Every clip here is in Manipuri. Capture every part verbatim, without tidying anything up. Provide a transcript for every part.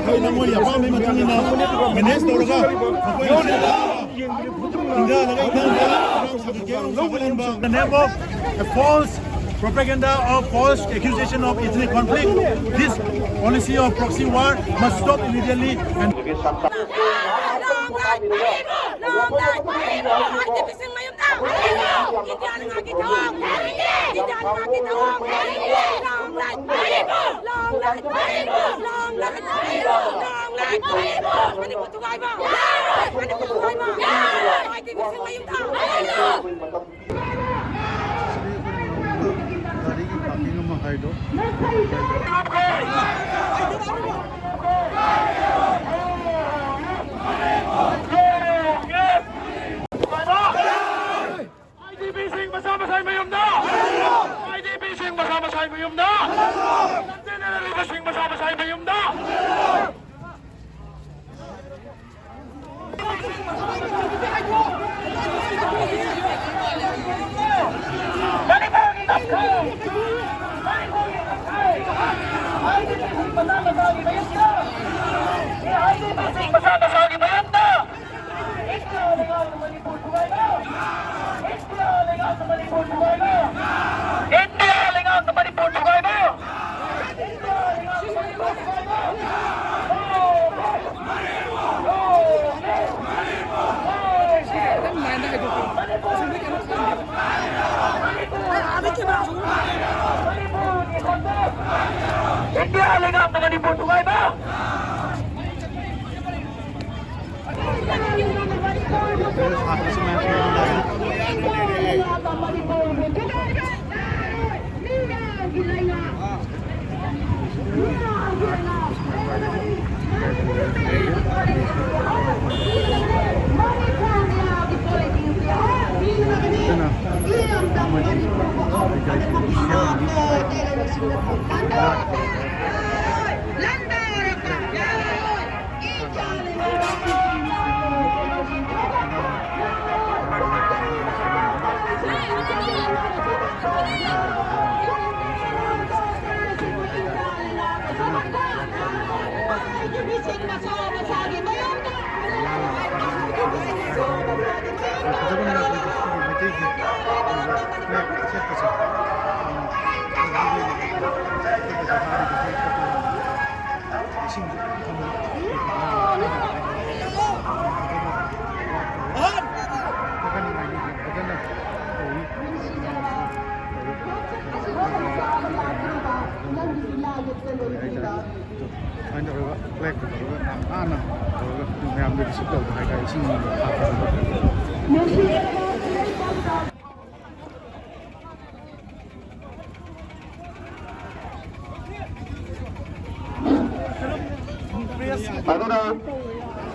ꯑꯩꯈꯣꯏꯅ ꯃꯣꯏ ꯑꯄꯥꯝꯕꯒꯤ ꯃꯇꯨꯡ ꯏꯟꯅ ꯃꯦꯅꯦꯖ ꯇꯧꯔꯒ ꯃꯈꯣꯏ ꯏꯟꯊꯔꯒ ꯏꯟꯊꯔꯒ ꯁꯥꯒꯠꯀꯦ, ꯁꯥꯒꯠꯍꯟꯕ꯫ The name of a false propaganda or false accusation of ethnic conflict. This policy of proxy war must stop immediately and ꯒꯥꯔꯤꯒꯤ ꯄꯥꯔꯀꯤꯡ ꯑꯃ ꯍꯥꯏꯗꯣ꯫ IDPꯁꯤꯡ ꯃꯁꯥ ꯃꯁꯥꯒꯤ ꯃꯌꯨꯝꯗ! IDPꯁꯤꯡ ꯃꯁꯥ ꯃꯁꯥꯒꯤ ꯃꯌꯨꯝꯗ! ꯂꯝꯖꯦꯟꯗ ꯂꯩꯔꯤꯕꯁꯤꯡ ꯃꯁꯥ ꯃꯁꯥꯒꯤ ꯃꯌꯨꯝꯗ! ꯃꯆꯥ ꯃꯆꯥꯒꯤ ꯃꯌꯥꯝꯅ ꯐꯖꯕꯅꯤꯅ ꯑꯩꯈꯣꯏꯒꯤ ꯁꯤꯒꯤ ꯃꯩꯇꯩꯒꯤ ꯐ꯭ꯂꯦꯒ ꯊꯦꯠꯄꯁꯦ꯫ ꯏꯁꯤꯡ ꯊꯝꯕ꯫ ꯐꯖꯅ ꯇꯧꯏ꯫ ꯀꯔꯤ ꯍꯥꯏꯇꯥꯔꯦ? ꯑꯗꯨꯃꯥꯏꯅ ꯇꯧꯔꯒ ꯐ꯭ꯂꯦꯒ ꯇꯧꯔꯒ ꯌꯥꯝ ꯅꯥꯟꯅ ꯇꯧꯔꯒ ꯃꯌꯥꯝꯗ ꯔꯤꯁꯤꯞ ꯇꯧꯕ ꯍꯥꯏꯇꯥꯔꯦ, ꯏꯁꯤꯡ ꯍꯥꯞꯄꯒ꯫ ꯑꯗꯨꯅ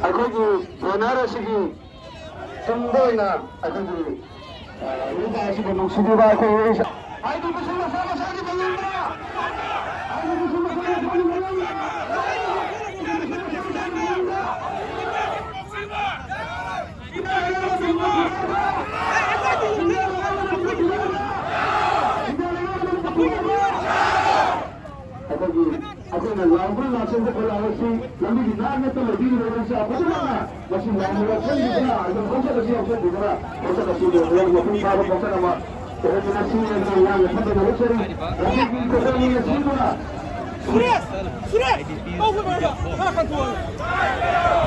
ꯑꯩꯈꯣꯏꯒꯤ ꯕꯦꯅꯔ ꯑꯁꯤꯒꯤ ꯇꯨꯡꯗ ꯑꯣꯏꯅ ꯑꯩꯈꯣꯏꯒꯤ, ꯑ, ꯅꯨꯄꯥ ꯑꯁꯤꯕꯨ ꯅꯨꯡꯁꯤꯕꯤꯕ ꯑꯩꯈꯣꯏ ꯍꯥꯏꯗꯤ ꯃꯁꯤ ꯃꯁꯥ ꯃꯁꯥꯒꯤ ꯃꯌꯨꯝꯗ, ꯍꯥꯏꯗꯤ ꯃꯁꯤ ꯃꯁꯥ ꯃꯁꯥꯒꯤ ꯃꯌꯨꯝꯗ, ꯑꯩꯈꯣꯏꯒꯤ ꯑꯩꯈꯣꯏꯅ ꯂꯥꯎꯕ ꯂꯥꯛꯆꯕ ꯈꯣꯏꯔꯥꯡ ꯑꯁꯤ ꯂꯝꯕꯤꯒꯤ ꯅꯥꯛ ꯅꯠꯇ ꯂꯩꯕꯤꯔꯤꯕ ꯃꯔꯝꯁꯦ ꯈꯨꯗꯤꯡꯃꯛꯅ ꯃꯁꯤ ꯂꯥꯎꯕ ꯋꯥꯈꯜꯒꯤꯗꯨꯅ ꯑꯗꯨꯝ ꯈꯣꯡꯆꯠ ꯑꯁꯤ ꯌꯥꯎꯁꯟꯕꯤꯗꯨꯅ ꯈꯣꯡꯆꯠ ꯑꯁꯤ ꯃꯄꯨꯡ ꯐꯥꯕ ꯈꯣꯡꯆꯠ ꯑꯃ ꯑꯣꯏꯍꯟꯕꯅ ꯁꯤꯅꯤ ꯍꯥꯏꯗꯨꯅ ꯌꯥꯝꯅ ꯊꯥꯖꯅ ꯍꯣꯠꯆꯔꯤ꯫ ꯉꯁꯤꯒꯤ ꯄ꯭ꯔꯣꯒ꯭ꯔꯥꯝ ꯑꯁꯤꯗꯨꯅ ꯁꯨꯔꯦꯁ! ꯁꯨꯔꯦꯁ! ꯇꯧꯕ ꯃꯥꯟꯕ! ꯈꯔ ꯀꯟꯊꯣꯛꯑꯣ!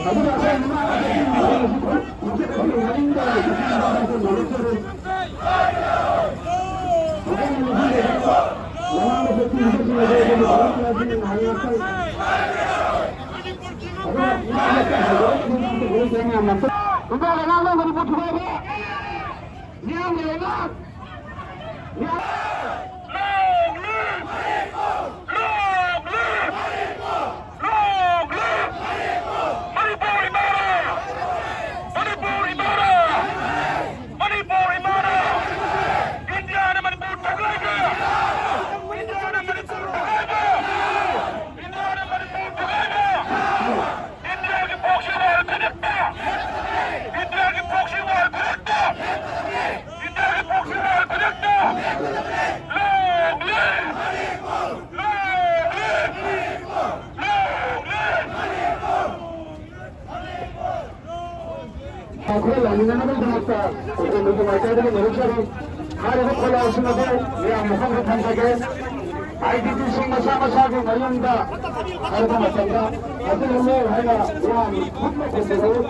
ꯑꯗꯨꯅ ꯑꯩꯈꯣꯏ ꯈꯣꯡꯆꯠ ꯑꯁꯤ ꯃꯅꯤꯡ ꯇꯝꯅ ꯍꯣꯠꯆꯔꯤ꯫ Long live! Long live! Long live! Manipur ꯏꯃꯥꯅ! ꯃꯅꯤꯄꯨꯔ ꯏꯃꯥꯅ! ꯃꯅꯤꯄꯨꯔ ꯏꯃꯥꯅ! ꯏꯟꯗꯤꯌꯥꯅ ꯃꯅꯤꯄꯨꯔ ꯊꯨꯒꯥꯏꯕ! ꯏꯟꯗꯤꯌꯥꯅ ꯃꯅꯤꯄꯨꯔ ꯊꯨꯒꯥꯏꯕ! ꯏꯟꯗꯤꯌꯥꯅ ꯃꯅꯤꯄꯨꯔ ꯊꯨꯒꯥꯏꯕ! ꯏꯟꯗꯤꯌꯥꯒꯤ ꯄꯣꯛꯁꯤ ꯋꯥꯔ ꯈꯨꯗꯤꯡꯃꯛꯇ! ꯏꯟꯗꯤꯌꯥꯒꯤ ꯄꯣꯛꯁꯤ ꯋꯥꯔ ꯈꯨꯗꯤꯡꯃꯛꯇ! ꯏꯟꯗꯤꯌꯥꯒꯤ ꯄꯣꯛꯁꯤ ꯋꯥꯔ ꯈꯨꯗꯤꯡꯃꯛꯇ! ꯈꯨꯗꯣꯜ ꯂꯥꯛꯃꯤꯟꯅꯅꯕꯒꯤꯗꯃꯛꯇ ꯈꯨꯗꯣꯜꯗꯨ ꯅꯨꯡꯉꯥꯏꯖꯗꯨꯅ ꯂꯧꯖꯔꯤ꯫ ꯍꯥꯏꯔꯤꯕ ꯈꯨꯗꯣꯜꯁꯤꯡ ꯑꯗꯨ ꯃꯌꯥꯝ ꯃꯐꯝꯗ ꯊꯝꯖꯒꯦ꯫ ꯑꯥꯏ ꯗꯤ ꯄꯤꯁꯤꯡ ꯃꯁꯥ ꯃꯁꯥꯒꯤ ꯃꯌꯨꯝꯗ ꯍꯥꯏꯕ ꯃꯇꯝꯗ ꯐꯖꯅ ꯂꯧ ꯍꯥꯏꯅ ꯌꯥꯝ ꯀꯨꯞꯅ ꯈꯨꯝꯕꯤꯔꯛꯎ꯫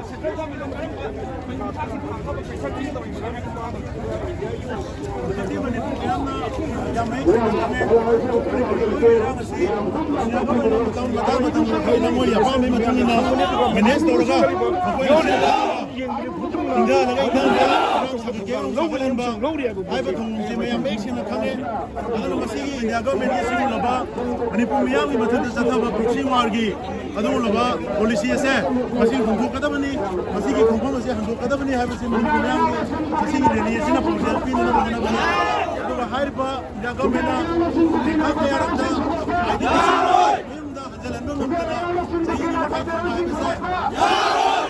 ꯃꯇꯥꯡ ꯃꯇꯝ ꯑꯩꯈꯣꯏꯅ ꯃꯣꯏ ꯑꯄꯥꯝꯕꯒꯤ ꯃꯇꯨꯡ ꯏꯟꯅ ꯃꯦꯅꯦꯖ ꯇꯧꯔꯒ ꯃꯈꯣꯏꯅ ꯏꯟꯗꯤꯌꯥꯗꯒ ꯏꯟꯗꯤꯌꯥꯗ ꯁꯥꯒꯠꯀꯦ ꯁꯥꯒꯠꯍꯟꯕ ꯍꯥꯏꯕ ꯊꯧꯑꯣꯡꯁꯦ ꯃꯌꯥꯝ ꯃꯌꯦꯛ ꯁꯦꯡꯅ ꯈꯪꯉꯦ꯫ ꯑꯗꯨꯅ ꯃꯁꯤꯒꯤ ꯏꯟꯗꯤꯌꯥ ꯒꯚꯔꯟꯃꯦꯟꯠꯅ ꯁꯤꯒꯨꯝꯂꯕ ꯃꯅꯤꯄꯨꯔ ꯃꯤꯌꯥꯝꯒꯤ ꯃꯊꯛꯇ ꯆꯠꯊꯕ ꯄ꯭ꯔꯣꯛꯁꯤ ꯋꯥꯔꯒꯤ ꯑꯗꯨꯒꯨꯝꯂꯕ ꯄꯣꯂꯤꯁꯤ ꯑꯁꯦ ꯃꯁꯤ ꯍꯟꯗꯣꯛꯀꯗꯕꯅꯤ, ꯃꯁꯤꯒꯤ ꯈꯣꯡꯐꯝ ꯑꯁꯦ ꯍꯟꯗꯣꯛꯀꯗꯕꯅꯤ ꯍꯥꯏꯕꯁꯤ ꯃꯅꯤꯄꯨꯔ ꯃꯤꯌꯥꯝꯒꯤ ꯉꯁꯤꯒꯤ ꯔꯦꯂꯤ ꯑꯁꯤꯅ ꯄꯥꯎꯖꯦꯜ ꯄꯤꯅꯅꯕ ꯍꯣꯠꯅꯕꯅꯤ꯫ ꯑꯗꯨꯒ ꯍꯥꯏꯔꯤꯕ ꯏꯟꯗꯤꯌꯥ ꯒꯚꯔꯟꯃꯦꯟꯠꯅ ꯂꯩꯕꯥꯛ ꯀꯌꯥꯔꯛꯇ ꯃꯌꯨꯝꯗ ꯍꯟꯖꯤꯜꯍꯟꯕ ꯉꯝꯗꯅ ꯆꯍꯤ ꯑꯅꯤ ꯃꯈꯥꯏ ꯐꯥꯕ ꯍꯥꯏꯕꯁꯦ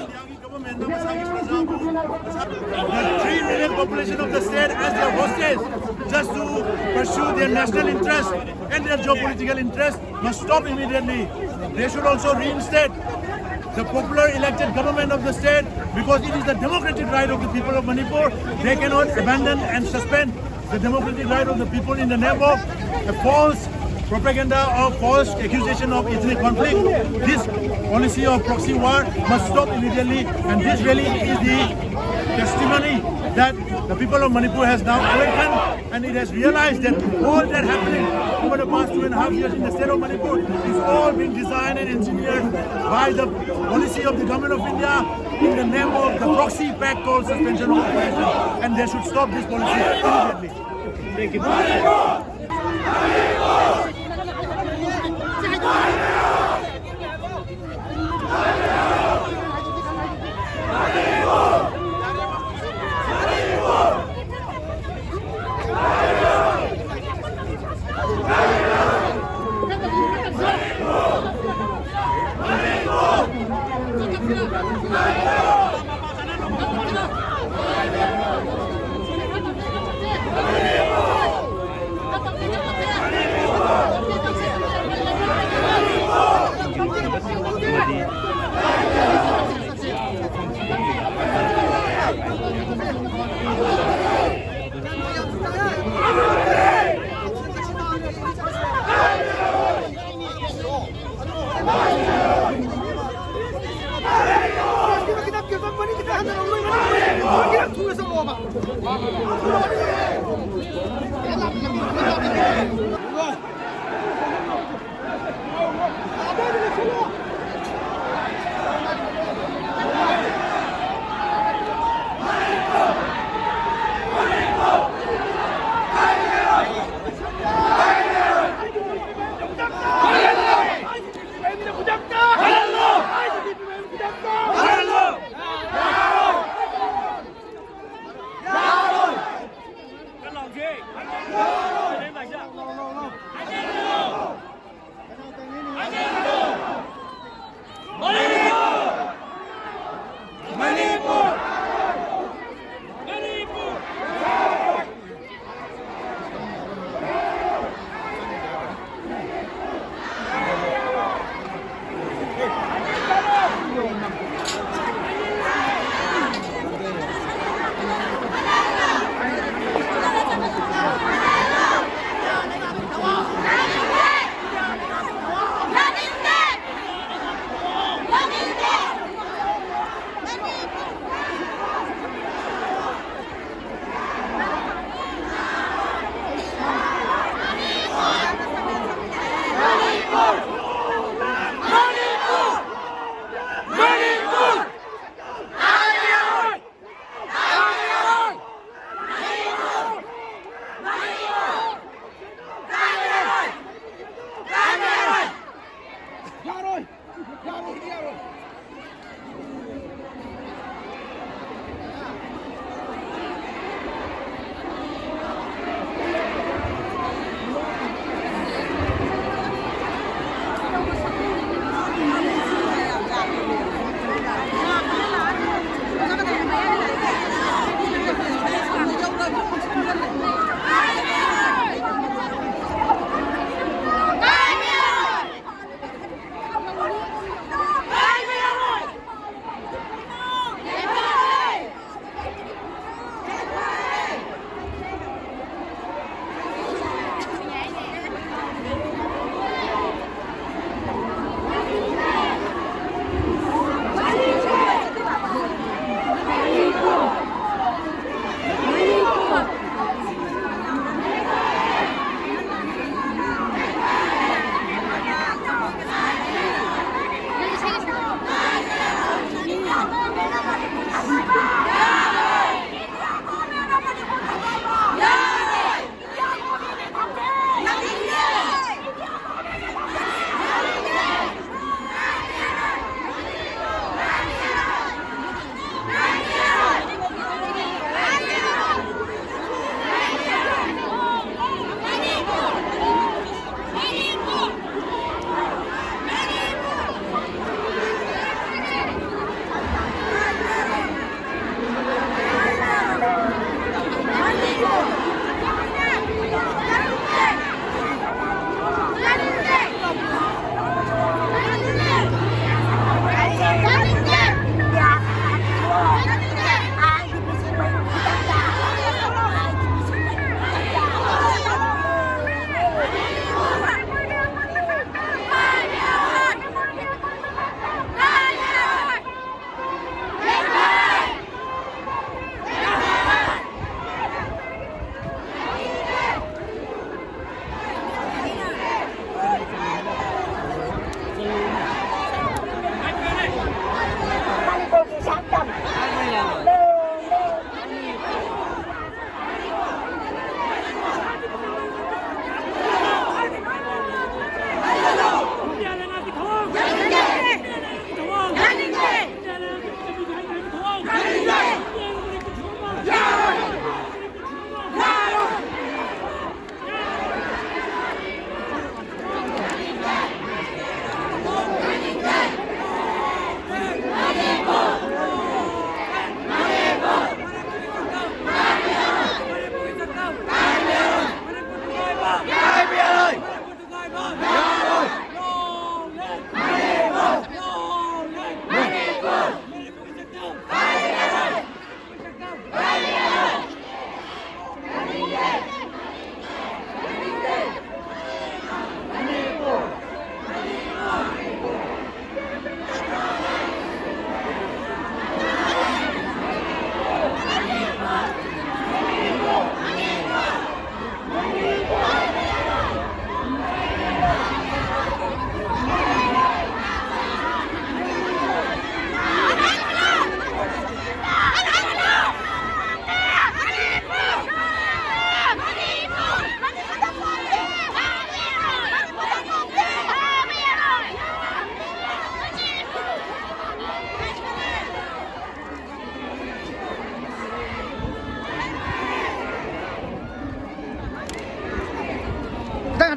ꯏꯟꯗꯤꯌꯥꯒꯤ ꯒꯚꯔꯟꯃꯦꯟꯠꯅ ꯃꯁꯥꯒꯤ ꯄ꯭ꯔꯖꯥꯕꯨ, the three million population of the state as their hostage just to pursue their national interest and their geopolitical interest must stop immediately. They should also reinstate the popular elected government of the state because it is the democratic right of the people of Manipur. They cannot abandon and suspend the democratic right of the people in the name of a false propaganda or false accusation of ethnic conflict. This policy of proxy war must stop immediately, and this rally is the testimony that the people of Manipur has now awakened and it has realized that all that happening over the past two and a half years in the state of Manipur is all being designed and engineered by the policy of the government of India in the name of the proxy pact called suspension of operation, and they should stop this policy immediately. Thank you.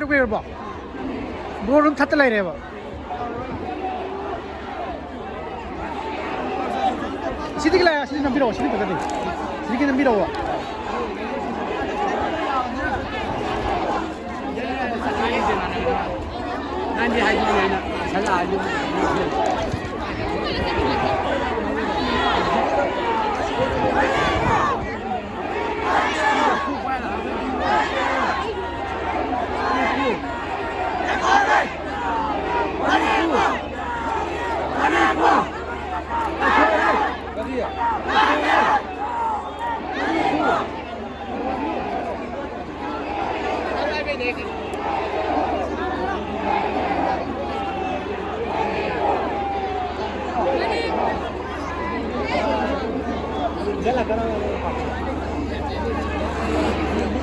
ꯀꯨꯏꯔꯕꯣ? ꯕ꯭ꯔꯣ ꯑꯗꯨꯝ ꯊꯠꯇ ꯂꯩꯔꯦꯕ꯫ ꯁꯤꯗꯒꯤ ꯂꯥꯛꯑꯦ, ꯁꯤꯗꯤ ꯅꯝꯕꯤꯔꯛꯑꯣ, ꯁꯤꯗꯤ ꯐꯖꯗꯦ꯫ ꯁꯤꯗꯒꯤ ꯅꯝꯕꯤꯔꯛꯑꯣ꯫ ꯅꯪꯗꯤ ꯍꯥꯏꯗꯤ ꯂꯩꯅ ꯁꯜꯂꯛꯑꯗꯤ꯫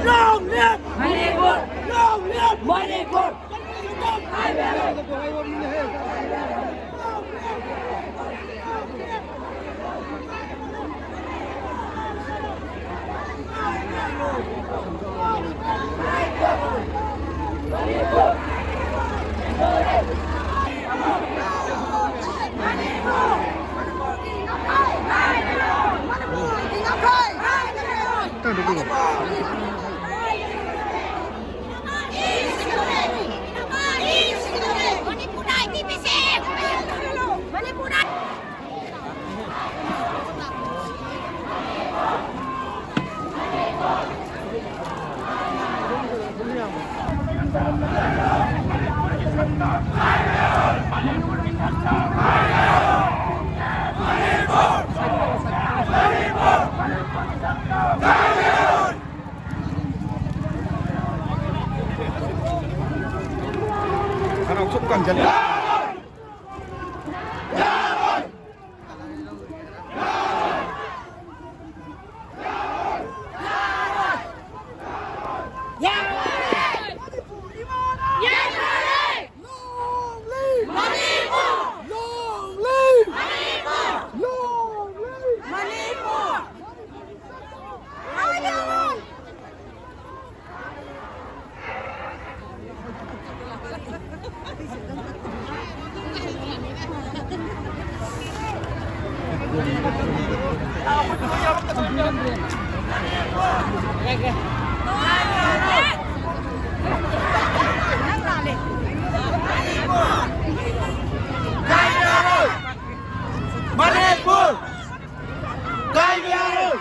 Long live Manipur! Long live Manipur! ꯈꯅꯥꯎ ꯁꯨꯝ ꯀꯪꯁꯤꯜꯂꯦ꯫ ꯃꯅꯤꯄꯨꯔ ꯀꯥꯏꯕ ꯌꯥꯔꯣꯏ꯫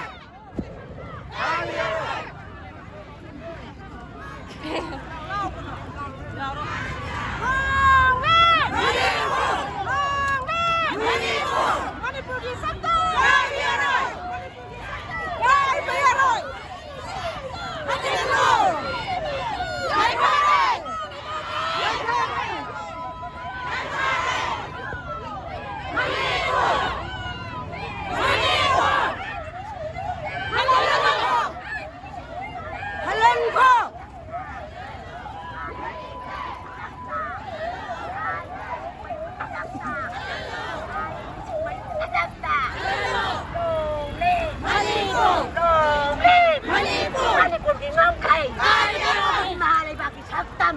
ꯃꯅꯤꯄꯨꯔꯒꯤ ꯉꯝꯈꯩ꯫ ꯃꯍꯥ ꯂꯩꯕꯥꯛꯀꯤ ꯁꯛꯇꯝ꯫